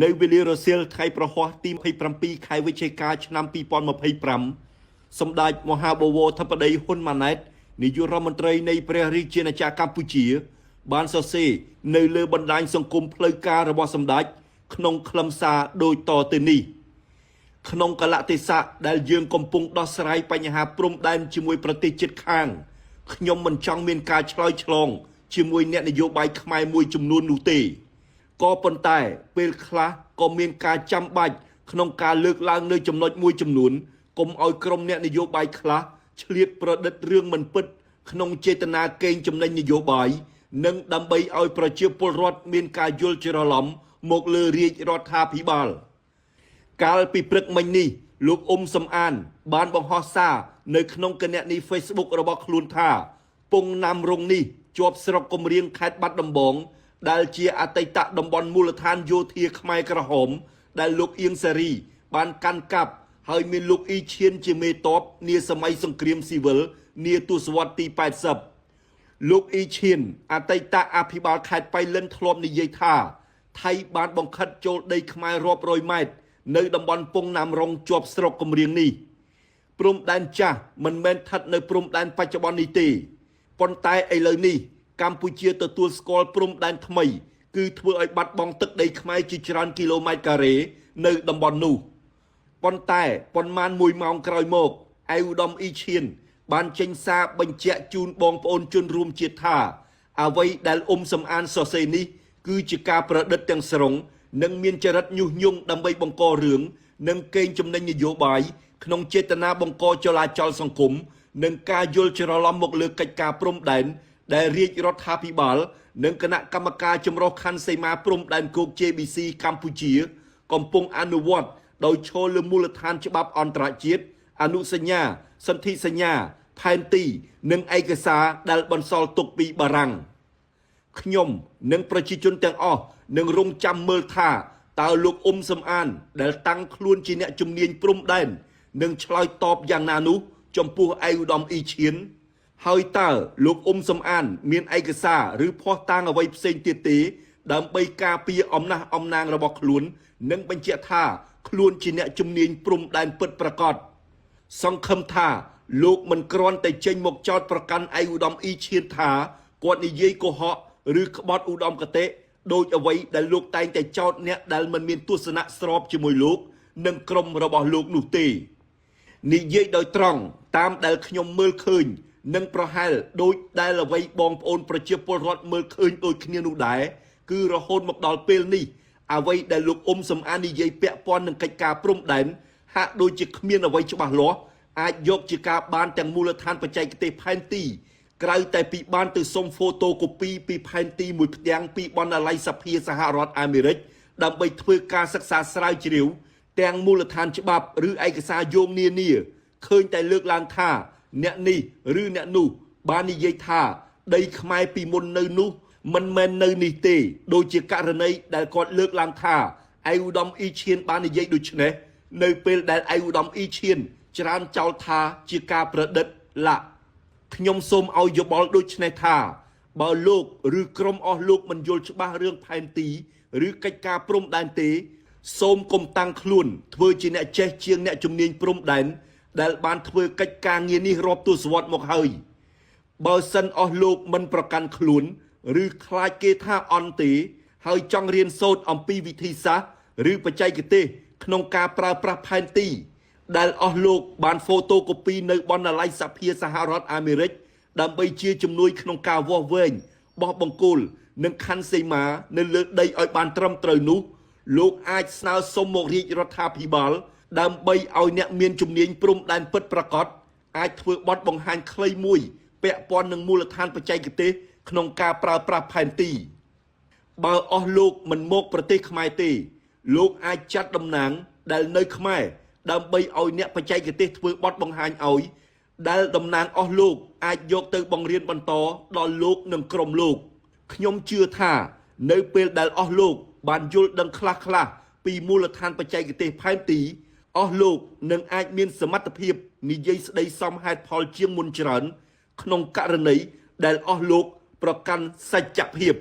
នៅវេលារសៀលថ្ងៃប្រហ័សទី27ខែវិច្ឆិកាឆ្នាំ2025សម្ដេចមហាបវរធិបតីហ៊ុនម៉ាណែតនាយករដ្ឋមន្ត្រីនៃព្រះរាជាណាចក្រកម្ពុជា បានសរសេរនៅលើបណ្ដាញសង្គមផ្លូវការរបស់សម្ដេចក្នុងខ្លឹមសារដូចតទៅនេះ ក្នុងកលៈទេសៈដែលយើងកំពុងដោះស្រាយបញ្ហាព្រំដែនជាមួយប្រទេសជិតខាងខ្ញុំមិនចង់មានការឆ្លើយឆ្លងជាមួយអ្នកនយោបាយខ្មែរមួយចំនួននោះទេក៏ប៉ុន្តែពេលខ្លះក៏មានការចាំបាច់ក្នុងការលើកឡើងនៅចំណុចមួយចំនួនកុំឲ្យក្រុមអ្នកនយោបាយខ្លះឆ្លៀតប្រឌិតរឿងមិនពិតក្នុងចេតនាកេងចំណេញនយោបាយនិងដើម្បីឲ្យប្រជាពលរដ្ឋមានការយល់ច្រឡំមកលើរាជរដ្ឋាភិបាល កាលពីព្រឹកមិញនេះលោកអ៊ុំសំអាន បានបង្ហោះសារនៅក្នុងគណនី Facebook របស់ខ្លួនថា ពងណាំរងនេះជាប់ស្រុកកំរៀងខេត្តបាត់ដំបង ដែលជាអតីតតំបន់មូលដ្ឋានយោធាខ្មែរក្រហម ដែលលោកអៀងសារី បានកាន់កាប់ហើយមានលោកអ៊ីឈៀនជាមេតបនាសម័យសង្គ្រាមស៊ីវិលនាទសវត្សរ៍ទី80លោកអ៊ីឈៀនអតីតអភិបាលខេត្តបៃលិនធ្លាប់និយាយថា ថៃបានបង្ខិតចូលដីខ្មែររាប់រយម៉ែត្រនៅតំបន់ពងណាំរងជាប់ស្រុកកំរៀងនេះព្រំដែនចាស់មិនមែនស្ថិតនៅព្រំដែនបច្ចុប្បន្ននេះទេប៉ុន្តែឥឡូវនេះកម្ពុជាទទួលស្គាល់ព្រំដែនថ្មី គឺធ្វើឲ្យបាត់បង់ទឹកដីខ្មែរជាច្រើនគីឡូម៉ែត្រការ៉េនៅតំបន់នោះប៉ុន្តែប៉ុន្មានមួយម៉ោងក្រោយមកឯកឧត្តមអ៊ីឈៀនបានចេញសារបញ្ជាក់ជូនបងប្អូនជនរួមជាតិថាអ្វីដែលអ៊ុំសំអានសរសេរនេះគឺជាការប្រឌិតទាំងស្រុងនិងមានចរិតញុះញង់ដើម្បីបង្ករឿងនិងកេងចំណេញនយោបាយក្នុងចេតនាបង្កចលាចលសង្គមនិងការយល់ច្រឡំមកលើកិច្ចការព្រំដែនដែលរាជរដ្ឋាភិបាលនិងគណៈកម្មការចម្រុះខណ្ឌសីមាព្រំដែនគោក JBC កម្ពុជា កំពុងអនុវត្តដោយឈរលើមូលដ្ឋានច្បាប់អន្តរជាតិអនុសញ្ញាសន្ធិសញ្ញាផែនទីនិងឯកសារដែលបន្សល់ទុកពីបារាំងខ្ញុំនិងប្រជាជនទាំងអស់នឹងរងចាំមើលថាតើលោកអ៊ុំសំអាន ដែលតាំងខ្លួនជាអ្នកជំនាញព្រំដែននឹងឆ្លើយតបយ៉ាងណានោះចំពោះឯកឧត្តមអ៊ីឈៀនហើយតើលោកអ៊ុំសំអាន មានឯកសារឬភស្តុតាងអ្វីផ្សេងទៀតទេដើម្បីការពារអំណះអំណាងរបស់ខ្លួន និងបញ្ជាក់ថាខ្លួនជាអ្នកជំនាញព្រំដែនពិតប្រាកដសង្ឃឹមថាលោកមិនគ្រាន់តែចេញមកចោទប្រកាន់ឯកឧត្តមអ៊ីឈៀនថាគាត់និយាយកុហកឬក្បត់ឧត្តមគតិដោយអ្វីដែលលោកតែងតែចោទអ្នកដែលមិនមានទស្សនៈស្របជាមួយលោក និងក្រុមរបស់លោកនោះទេនិយាយដោយត្រង់តាមដែលខ្ញុំមើលឃើញនិងប្រហែលដោយដែលអ្វីបងប្អូនប្រជាពលរដ្ឋមើលឃើញដូចគ្នានោះដែរគឺរហូតមកដល់ពេលនេះអ្វីដែលលោកអ៊ុំសំអាននិយាយពាក់ព័ន្ធនឹងកិច្ចការព្រំដែនហាក់ដូចជាគ្មានអ្វីច្បាស់លាស់អាចយកជាការបានទាំងមូលដ្ឋានបច្ចេកទេសផែនទីក្រៅតែពីបានទៅសុំហ្វូតូកូពីពីផែនទីមួយផ្ទាំងពីបណ្ណាល័យសភាសហរដ្ឋអាមេរិកដើម្បីធ្វើការសិក្សាស្រាវជ្រាវទាំងមូលដ្ឋានច្បាប់ឬឯកសារយោងនានាឃើញតែលើកឡើងថាអ្នកនេះឬអ្នកនោះបាននិយាយថាដីខ្មែរពីមុននៅនោះមិនមែននៅនេះទេដូចជាករណីដែលគាត់លើកឡើងថាឯកឧត្តមអ៊ីឈៀនបាននិយាយដូចនេះនៅពេលដែលឯកឧត្តមអ៊ីឈៀនច្រានចោលថាជាការប្រឌិតឡាក់ខ្ញុំសូមឲ្យយោបល់ដូចនេះថាបើលោកឬក្រុមអស់លោកមិនយល់ច្បាស់រឿងផែនទីឬកិច្ចការព្រំដែនទេសូមកុំតាំងខ្លួនធ្វើជាអ្នកចេះជាងអ្នកជំនាញព្រំដែនដែលបានធ្វើកិច្ចការងារនេះរាប់ទសវត្សរ៍មកហើយបើសិនអស់លោកមិនប្រកាន់ខ្លួនឬខ្លាចគេថាអន់ទេហើយចង់រៀនសូត្រអំពីវិធីសាស្ត្រឬបច្ចេកទេសក្នុងការប្រើប្រាស់ផែនទីដែលអស់លោកបានហ្វូតូកូពីនៅបណ្ណាល័យសភាសហរដ្ឋអាមេរិកដើម្បីជាជំនួយក្នុងការវាស់វែងបោះបង្គោលនិងខណ្ឌសីមានៅលើដីឲ្យបានត្រឹមត្រូវនោះលោកអាចស្នើសុំមករាជរដ្ឋាភិបាលដើម្បីឲ្យអ្នកមានជំនាញព្រំដែនពិតប្រាកដអាចធ្វើបទបង្ហាញខ្លីមួយពាក់ព័ន្ធនឹងមូលដ្ឋានបច្ចេកទេសក្នុងការប្រើប្រាស់ផែនទីបើអស់លោកមិនមកប្រទេសខ្មែរទេលោកអាចចាត់តំណាងដែលនៅខ្មែរដើម្បីឲ្យអ្នកបច្ចេកទេសធ្វើបទបង្ហាញឲ្យដែលតំណាងអស់លោកអាចយកទៅបង្រៀនបន្តដល់លោកនិងក្រុមលោកខ្ញុំជឿថានៅពេលដែលអស់លោកបានយល់ដឹងខ្លះៗពីមូលដ្ឋានបច្ចេកទេសផែនទីអស់លោកនឹងអាចមានសមត្ថភាពនិយាយស្ដីសមហេតុផលជាងមុនច្រើនក្នុងករណីដែលអស់លោកប្រកាន់សច្ចភាព។